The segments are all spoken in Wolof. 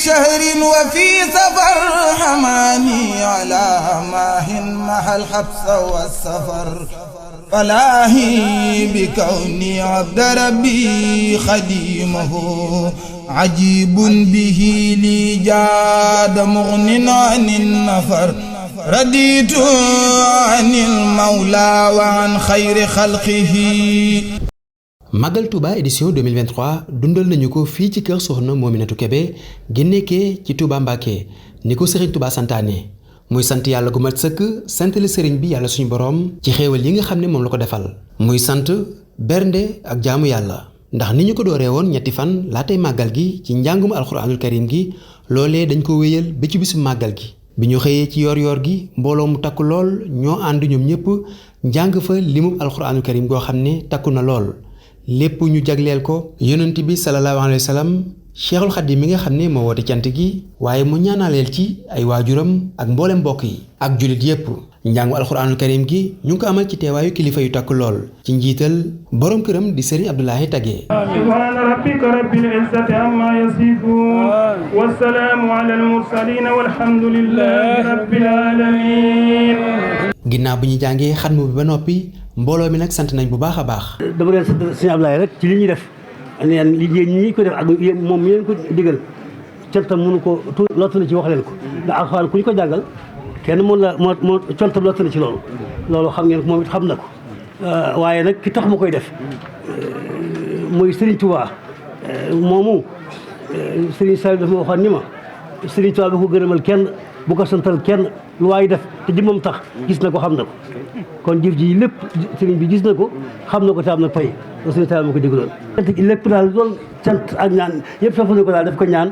شهر وفي سفر حماني على ماهن مع الحبس والسفر فلاهي بكوني عبد ربي خديمه عجيب به لي جاد مغن عن النفر رديت عن المولى وعن خير خلقه. Magal Touba édition 2023 dundal nañu ko fii ci kër Soxna Mominatou Kébé gi nekkee ci Touba Mbacké ni ko Serigne Touba santaane muy sant yàlla gu mat sëkk santale Serigne bi yàlla suñu borom ci xéewal yi nga xam ne moom la ko defal muy sant bernde ak jaamu yàlla ndax ni ñu ko dooree woon ñetti fan laatay màggal gi ci njàngum alxuraanul karim gi loolee dañ ko wéyal ba ci bisu màggal gi bi ñu xëyee ci yor gi mbooloo mu takku lool ñoo ànd ñoom ñëpp njàng fa limum alxuraanul karim goo xam ne takku na lool lépp ñu jagleel ko yonent bi sallallahu alayhi wa sallam Cheikhul Khadim mi nga xam ne moo woote cant gi waaye mu ñaanaleel ci ay waajuram ak mboolem mbokk yi ak jullit yépp njàngu alxuraanul karim gi ñu ngi ko amal ci teewaayu kilifa yu takk lool ci njiital borom këram di Serigne Abdoulaye Tagué. subhaana rabbika rabbil izzati amma yasifuun wa salaamu alal mursaliin walhamdulillahi rabbil aalamiin. ginnaaw bi ñu jàngee xatmu bi ba noppi mbooloo mi nag sant nañ bu baax a baax. dama leen sant Serigne Abdoulaye rek ci li ñuy def neen liggéey ñi ko def ak moom mi leen ko digal cantam mënu ko lottu na ci wax leen ko ndax alxuraan ku ñu ko jàngal kenn mën la moo cantam lottu na ci loolu xam ngeen moom it xam na ko waaye nag ki tax ma koy def muy Serigne Touba moomu Serigne Sall dafa ma waxoon ni ma Serigne Touba bi ko gërëmal kenn bu ko santal kenn lu waay def te jëmmam tax gis na ko xam na ko kon jëf ji lépp Serigne bi gis na ko xam na ko te am na pay Serigne Touba ma ko digaloon lépp daal loolu cant ak ñaan yëpp foofu na ko daal daf ko ñaan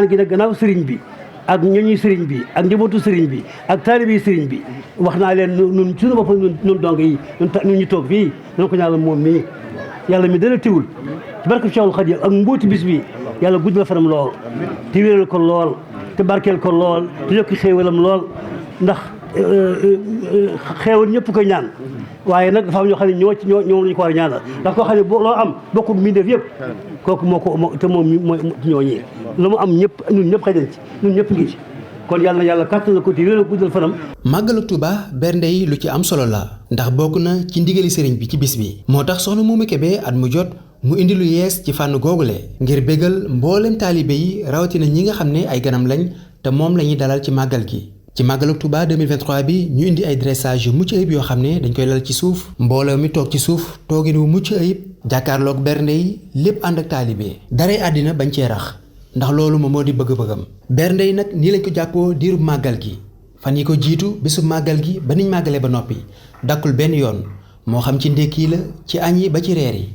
gi nag gannaaw Serigne bi ak ñooñu Serigne bi ak njabootu Serigne bi ak taalibi Serigne bi wax naa leen nun suñu bopp nun dong yi nun ñu toog fii noonu ko ñaanal moom mii yàlla mi dara tiwul ci barke Cheikhul Khadim ak mbooti bis bi yàlla gudd la fanam lool te wéral ko lool te barkeel ko lool te yokki xéewalam lool ndax xéewal ñëpp koy ñaan waaye nag dafa am ñoo xam ne ñoo lañu ko war a ñaanal ndax koo xam ne loo am bokku mbindeef yëpp kooku moo ko te moom mooy ñooñi la mu am ñëpp ñun ñëpp xëy nañ ci ñun ñëpp ngi ci kon yàlla na yàlla kàttan na ko te wéral guddal fanam. màggalu Touba bernde yi lu ci am solo la ndax bokk na ci ndigali sëriñ bi ci bis bi moo tax soxna Momy Kébé at mu jot mu indi lu yees ci fànn googule ngir bégal mboolem taalibe yi rawatina ñi nga xam ne ay ganam lañ te moom la ñuy dalal ci màggal gi. ci màggalu Touba 2023 bi ñu indi ay dressage yu mucc ayib yoo xam ne dañ koy lal ci suuf mbooloo mi toog ci suuf toogin wu mucc ayib jàkkaarloog bernde yi lépp ànd ak taalibe daray àddina bañ cee rax ndax loolu moom moo di bëgg-bëggam. bernde yi nag nii lañ ko jàppoo diirub màggal gi fan yi ko jiitu bisub màggal gi ba niñ màggalee ba noppi dakkul benn yoon moo xam ci ndékki la ci añ yi ba ci reer yi.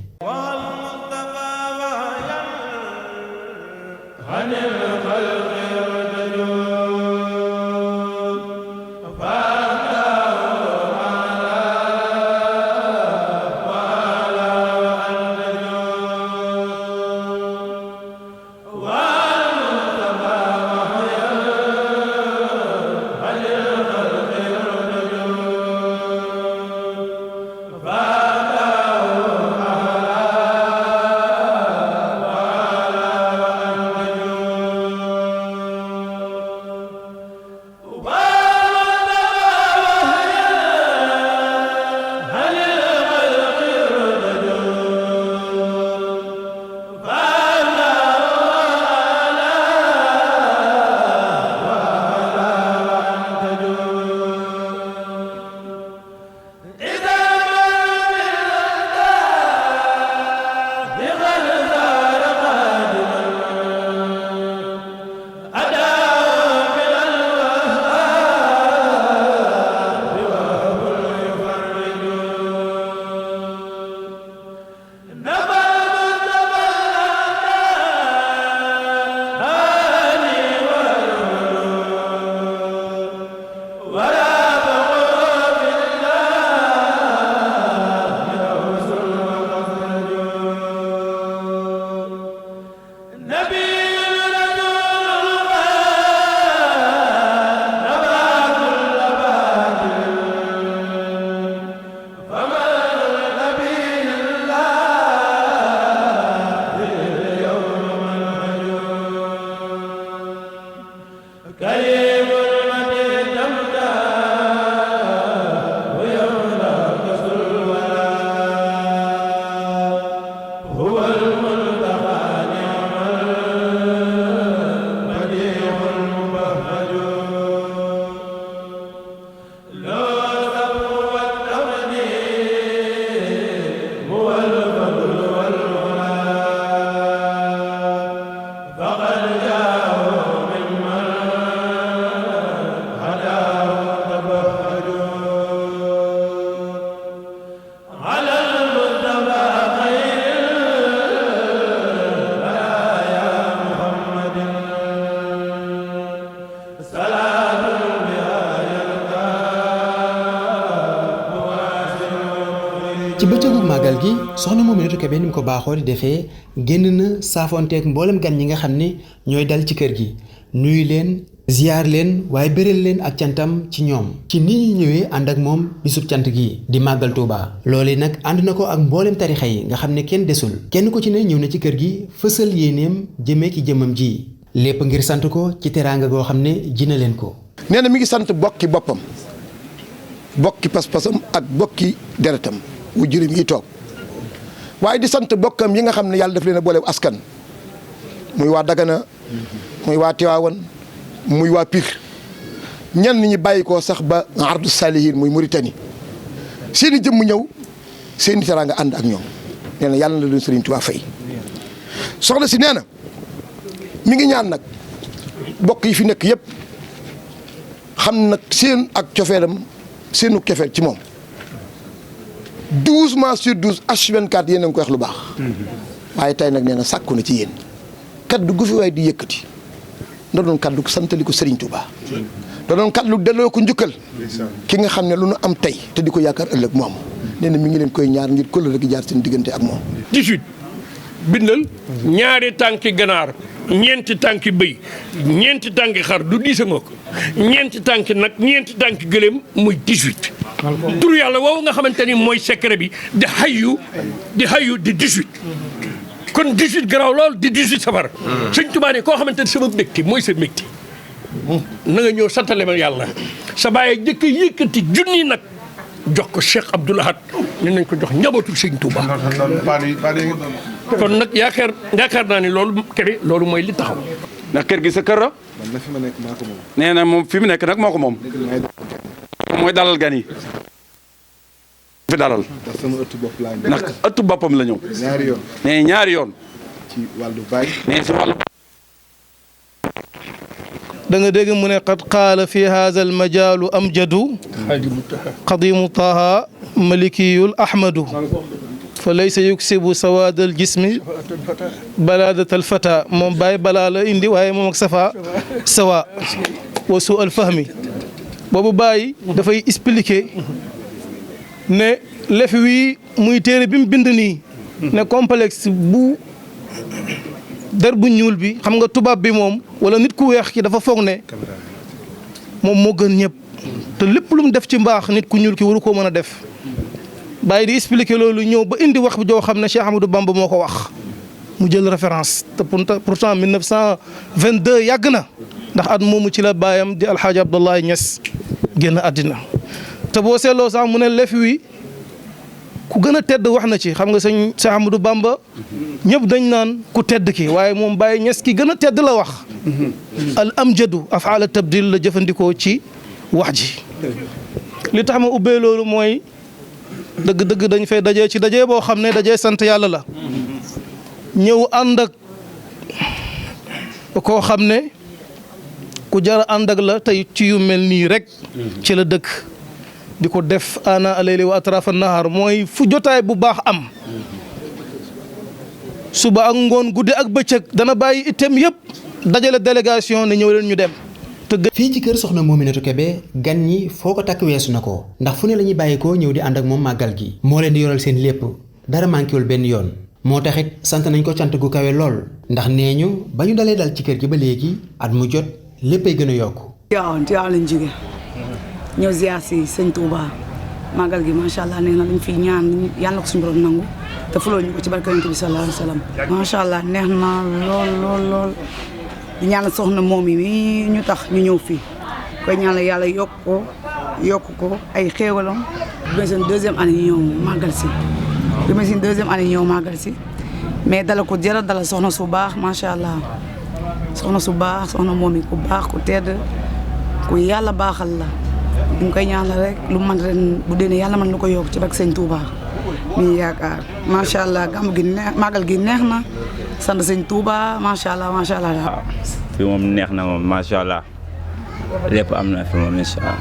ci bëccëgu màggal gi soxna Mouminatou Kébé ni mu ko baaxoo di defee génn na saafonteeg mboolem gan ñi nga xam ne ñooy dal ci kër gi nuyu leen ziyaar leen waaye béral leen ak cantam ci ñoom ci ni ñu ñëwee ànd ak moom bisub cant gi di màggal Touba. loole nag ànd na ko ak mboolem tarixa yi nga xam ne kenn desul kenn ku ci ne ñëw na ci kër gi fësal yéeneem jëmee ci jëmmam ji lépp ngir sant ko ci teraanga goo xam ne ji na leen ko. nee na mi ngi sant bokki boppam bokki pas-pasam ak bokki deretam wu juróom yi toog waaye di sant bokkam yi nga xam ne yàlla daf leen a boole askan muy waa Dagana muy waa Tiwaawan muy waa Pire ñenn ñi bàyyi koo sax ba ardu salihin muy Mauritanie seeni jëmm ñëw seeni teraanga ànd ak ñoom nee na yàlla na leen Sëriñ Tuubaa fay. soxna si nee na mi ngi ñaan nag bokk yi fi nekk yëpp xam nag seen ak cofeelam seenu cofeel ci moom 12 mois sur 12 H24 yéen a ngi koy wax lu baax waaye tey nag nee na sàkku na ci yéen kaddu gu fi waay di yëkkati da doon kaddu santali ko Serigne Touba da doon kaddu delloo ko njukkal ki nga xam ne lu nu am tey te di ko yaakaar ëllëg moom nee na mi ngi leen koy ñaar ngir kóllëre gi jaar seen diggante ak moom. 18 bindal ñaari tànki ganaar ñeenti tànki bëy ñeenti tànki xar du diisa nga ko ñeenti tànki nag ñeenti tànki gëléem muy 18. tur yàlla woowu nga xamante ni mooy secret bi di xayu di 18. kon 18 garaaw lool di 18 safar. sëñ Tuubaa ne koo xamante ni sama mbégte mooy sa mbégte. na nga ñëw santale ma yàlla sa bàyyi jëkk yëkkati junni nag jox ko Cheikh Abdoul Ahad ne nañ ko jox njabootu sëñ Tuubaa. kon nag yaakaar naa ne loolu Kébé loolu mooy li taxaw. ndax kër gi sa kër la. man fi ma nekk maa ko moom. nee na moom fi mu nekk nag moo ko moom. mooy dalal gan yi. fi dalal. ndax sama ëttu bopp laa ñëw. ndax ëttu boppam la ñëw. ñaari yoon. nee ñaari yoon. ci wàllu baay. nee si wàllu. da nga dégg mu ne qad qaala fi haza al majaalu amjadu qadimu taha malikiyul ahmadu fa laysa yuksibu sawaad al jismi balaadat al fata moom Baye balaa la indi waaye moom ak safa sawa wa su al fahmi boobu Baye dafay expliquer ne lef wi muy téere bi mu bind nii ne complexe bu der bu ñuul bi xam nga tubaab bi moom wala nit ku weex ki dafa foog ne moom moo gën ñëpp te lépp lu mu def ci mbaax nit ku ñuul ki waru koo mën a def Baye di expliquer loolu ñëw ba indi wax bi joo xam ne Cheikh Ahmadou Bamba moo ko wax mu jël référence te pourtant 1922 yàgg na ndax at moomu ci la baayam di Alxaaji Abdoulaye Niass génn àddina te boo seetloo sax mu ne lef wi ku gën a tedd wax na ci xam nga sëñ Cheikh Ahmadou Bamba ñëpp dañ naan ku tedd ki waaye moom Baye Niass ki gën a tedd la wax al amjadu afaala tabdil la jëfandikoo ci wax ji li tax ma ubbee loolu mooy dëgg-dëgg dañ fay dajee ci dajee boo xam ne dajee sant yàlla la ñëw ànd ak koo xam ne ku jar a ànd ak la tey ci yu mel nii rek ci la dëkk di ko def ana alayli wa atrafa nahar mooy fu jotaay bu baax am suba ak ngoon guddi ak bëccëg dana bàyyi itam yëpp dajale délégation ne ñëw leen ñu dem. fii ci kër soxna Mouminatou Kébé gan ñi foo ko takk weesu na ko ndax fu ne la ñuy bàyyikoo ñëw di ànd ak moom màggal gi moo leen di yoral seen lépp dara manquéwul benn yoon moo taxit sant nañ ko cant gu kawe lool ndax nee ñu ba ñu dalee dal ci kër gi ba léegi at mu jot léppay gën a yokk. Tiwaawan lañ jóge ñëw ziar si sëñ Touba màggal gi macha allah nee na lañ fi ñaan yàlla ko suñu borom nangu te fuloo ñu ko ci barke Yonent bi sallallahu alayhi wa sallam macha allah neex na lool di ñaanal soxna moom yi ñu tax ñu ñëw fii koy ñaanal yàlla yokk ko ay xéewalam bi ma seen deuxième année ñu ñëw màggal si mais dala ko jëra dala soxna su baax macha allah soxna su baax soxna moom yi ku baax ku tedd ku yàlla baaxal la ñu koy ñaanal rek lu man ren bu déene yàlla man lu ko yokk ci barke sëñ Touba mi yaakaar macha allah gàmm gi neex màggal gi neex na sant sëñ Touba macha allah. fi moom neex na moom macha allah lépp am na fi moom incha allah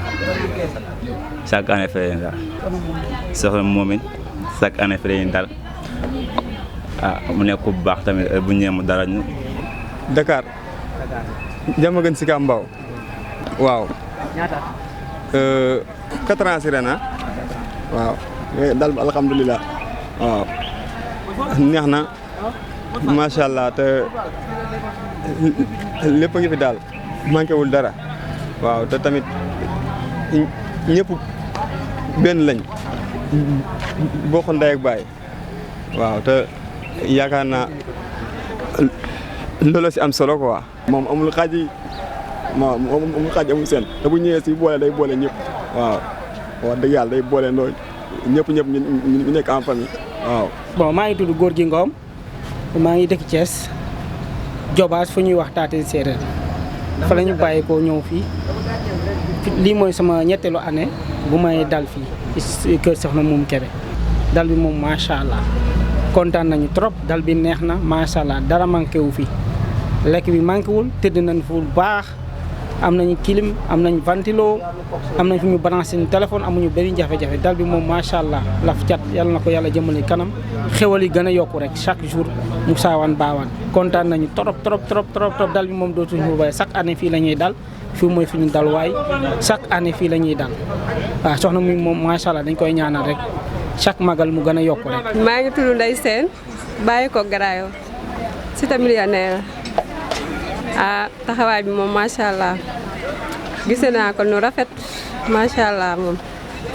chaque année fi lañu dal soxna moom it chaque année fi lañu dal mu nekk bu baax tamit bu ñëwee mu dara ñu. Dakar Diamaguène Sicap Mbao waaw. 4 ans si ren waaw dal alhamdulilah. waaw neex na macha allah te lépp a ngi fi daal manqué wul dara waaw te tamit ñëpp benn lañ bokk ndey ak baay waaw te yaakaar naa loolu si am solo quoi. moom amul xaaj yi amul xaaj amul seen te bu ñëwee si boole day boole ñëpp waaw wax dëgg yàlla day boole ndoo ñëpp ñu nekk en famille waaw. bon maa ngi tudd Gorgui Ngom maa ngi dëkk Thiès Jobaas fu ñuy wax Taatee Séeréer fa la ñu bàyyi ko ñëw fii lii mooy sama ñetteelu année bu may dal fii ci kër Soxna Momy Kébé dal bi moom macha allah kontaan nañu trop dal bi neex na macha allah dara manqué wu fi lekk bi manqué wul tëdd nañ fu baax am nañu clim am nañu ventilo am nañ fu ñu branché seen téléphone amuñu benn jafe-jafe dal bi moom macha allah laf cat yàlla na ko yàlla jëmale kanam xéwal yi gën a yokku rek chaque jour mu saawaan baawaan kontaan nañu trop dal bi moom dootuñu ko bàyyi chaque année fii la ñuy dal fii mooy fi ñu dal waay chaque année fii la ñuy dal waaw Soxna Momy moom macha allah dañ koy ñaanal rek chaque magal mu gën a yokku rek. maa ngi tudd Ndeye Sène bàyyi ko Garaayo cité millionnaire taxawaay bi moom macha allah gis naa ko nu rafet macha allah moom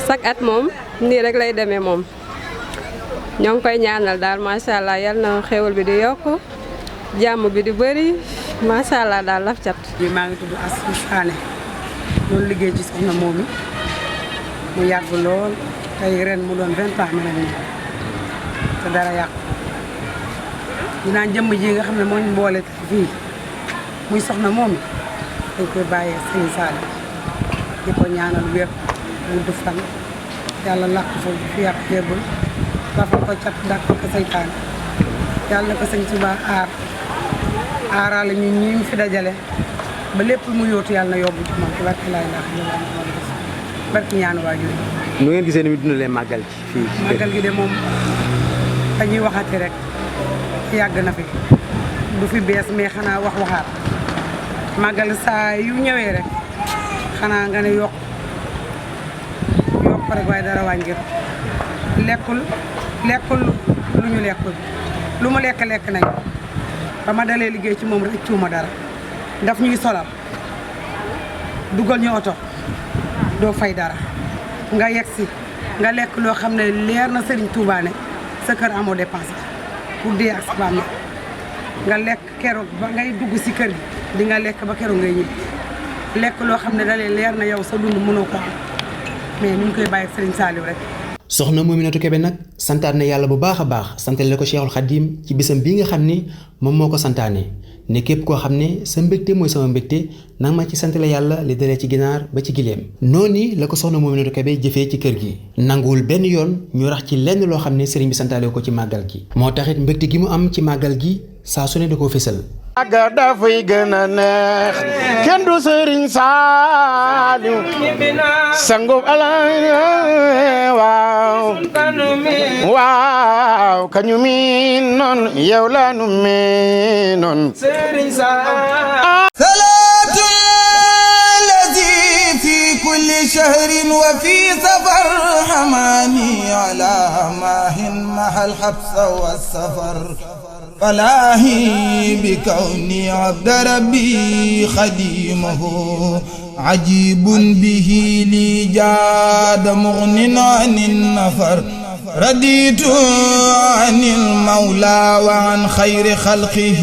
chaque at moom nii rek lay demee moom ñoo ngi koy ñaanal daal macha allah yal na xéwal bi di yokku jàmm bi di bëri macha allah daal laf cat. maa ngi tudd Astou Sané doon liggéey ci Soxna Momy mu yàgg lool tey ren mu doon 20 ans ma ne te dara yàqu dinaa jëmm ji nga xam ne moo ñu boole fii muy Soxna Momy dañ koy bàyyee Serigne Saliou di ko ñaanal wér gudd fan yàlla làq fa fi yàq jébbal rafal ko cat dàq ko seytaan yàlla ko sëñ Tuubaa aaraale ñu ñi mu fi dajale ba lépp mu yóotu yàlla na yóbbu ci moom ci barke laa ilaaha illallaah barke ñaanu waajur. nu ngeen gisee ni mu dundalee màggal gi fii. màggal gi de moom dañuy waxati rek yàgg na fi du fi bees mais xanaa waxaat màggal saa yu ñëwee rek xanaa nga ne yokk rek waaye dara wàññi lekkul lu ñu lekkul lu mu lekk nañ ba ma dalee liggéey ci moom rek tuuma dara daf ñuy solal dugal ñu oto doo fay dara nga yegsi nga lekk loo xam ne leer na Serigne Touba ne sa kër amoo dépense pour dee ak sa bàmmeel nga lekk keroog ba ngay dugg si kër gi di nga lekk ba keroog ngay ñibbi lekk loo xam ne dalee leer na yow sa dund mënoo ko am mais ni ñu koy bàyyi Serigne Saliou rek. Soxna Mominatou Kébé nag santaat na yàlla bu baax a baax santale ko Cheikhul Khadim ci bisam bii nga xam ni moom moo ko santaane ne képp koo xam ne sa mbégte mooy sama mbégte nanga ma ci santale yàlla li dalee ci ginaar ba ci gileem. noonu la ko Soxna Mominatou Kébé jëfee ci kër gi nanguwul benn yoon ñu rax ci lenn loo xam ne sëriñ bi santaale ko ci màggal gi moo taxit mbégte gi mu am ci màggal gi saa su ne da koo fésal. màggal dafay gën a neex kenn du sëriñ Saaliw sangub Alaaji waaw kañu miin noon yow la nu miin noon sëriñ salaatu lazi fi kulli shahrin wa fi safar hamani ala mahin mahal habsa wa safar فلاهي بكوني عبد ربي خديمه عجيب به لي جاد مغن عن النفر رديت عن المولى وعن خير خلقه